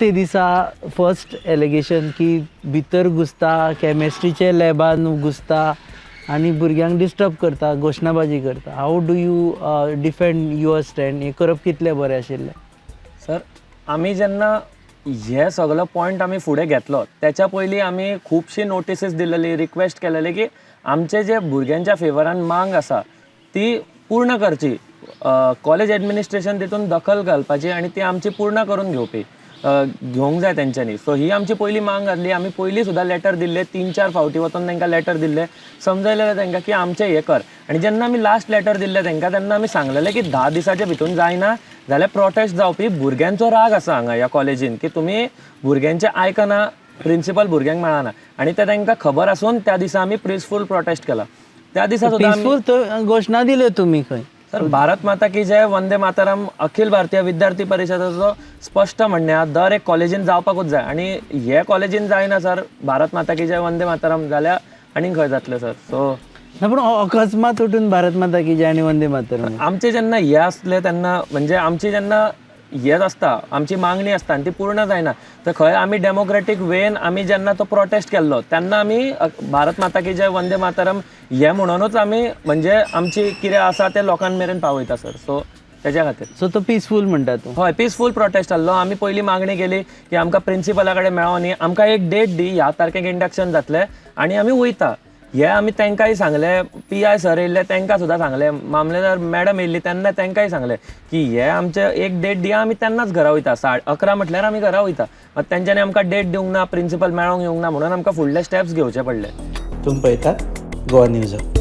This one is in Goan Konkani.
ते दिसा फर्स्ट एलिगेशन की भितर घुसता, केमिस्ट्रीचे लॅबान घुसता आनी भुरग्यांक डिस्टर्ब करता, घोशणाबाजी करता. How do you defend your stand? हें करप कितलें बरें आशिल्लें? सर, आमी जेन्ना हे सगलो पॉयंट आमी फुडें घेतलो, त्याच्या पयलीं आमी खुबशी नोटिसीस दिलेली, रिक्वेस्ट केलेली की आमचे जे भुरग्यांच्या फेवरान मांग आसा ती पूर्ण करची, कॉलेज एडमिनिस्ट्रेशन तितून दखल घालपाची आनी ती आमची पूर्ण करून घेवपी घेवंक जाय तेंच्यांनी. सो ही आमची पयली मांग आसली. आमी पयलीं सुद्दां लेटर दिल्ले, तीन चार फावटी वचून तांकां लेटर दिल्ले, समजयलेले तांकां की आमचें हें कर. आनी जेन्ना आमी लास्ट लेटर दिल्लें तांकां, तेन्ना आमी सांगलेलें की 10 दिसाच्या भितून जायना जाल्यार प्रोटेस्ट जावपी. भुरग्यांचो राग आसा हांगा ह्या कॉलेजीन की तुमी भुरग्यांचें आयकना, प्रिंसिपल भुरग्यांक मेळना आनी तें तांकां खबर आसून त्या दिसा आमी पिसफूल प्रोटेस्ट केला. त्या दिसा सुद्दां आमी पिसफूल घोशणा दिल्यो तुमी खंय? सर, भारत माता की जय, वंदे मातरम अखिल भारतीय विद्यार्थी परिशदाचो स्पश्ट म्हणणें आहा, दर एक कॉलेजीन जावपाकूच जाय. आनी हे कॉलेजीन जायना सर भारत माता की जय, वंदे मातरम, जाल्यार आनीक खंय जातलें सर? सो ना, पूण अकस्मात उठून भारत माता की जय आनी वंदे मातरम. आमचे जेन्ना हे आसले तेन्ना, म्हणजे आमची जेन्ना हेच आसता, आमची मागणी आसता आनी ती पूर्ण जायना, तर खंय आमी डेमोक्रेटीक वेन आमी जेन्ना तो प्रोटेस्ट केल्लो तेन्ना आमी भारत माता की जय, वंदे मातरम हे म्हणूनच आमी म्हणजे आमची कितें आसा तें लोकां मेरेन पावयता सर. सो तेज्या खातीर. सो तो पिसफूल म्हणटा तूं? हय, पिसफूल प्रोटेस्ट आहलो. आमी पयली मागणी केली की आमकां प्रिंसिपला कडेन मेळों न्ही, आमकां एक डेट दी, ह्या तारखेक इंडक्शन जातलें आनी आमी वयता. हे आमी तांकांय सांगलें, पीआय सर येयल्ले तांकां सुद्दां सांगलें, मामलेदार मॅडम येयल्ली तेन्ना तांकांय सांगलें की हे आमचे एक डेट दिया, आमी तेन्नाच घरा वयता, 11:30 म्हटल्यार आमी घरा वयता. मात तेंच्यांनी आमकां डेट दिवंक ना, प्रिंसिपल मेळोंक येवंक ना, म्हणून आमकां फुडले स्टेप्स घेवचे पडले. तुमी पळयतात गोवा न्यूज.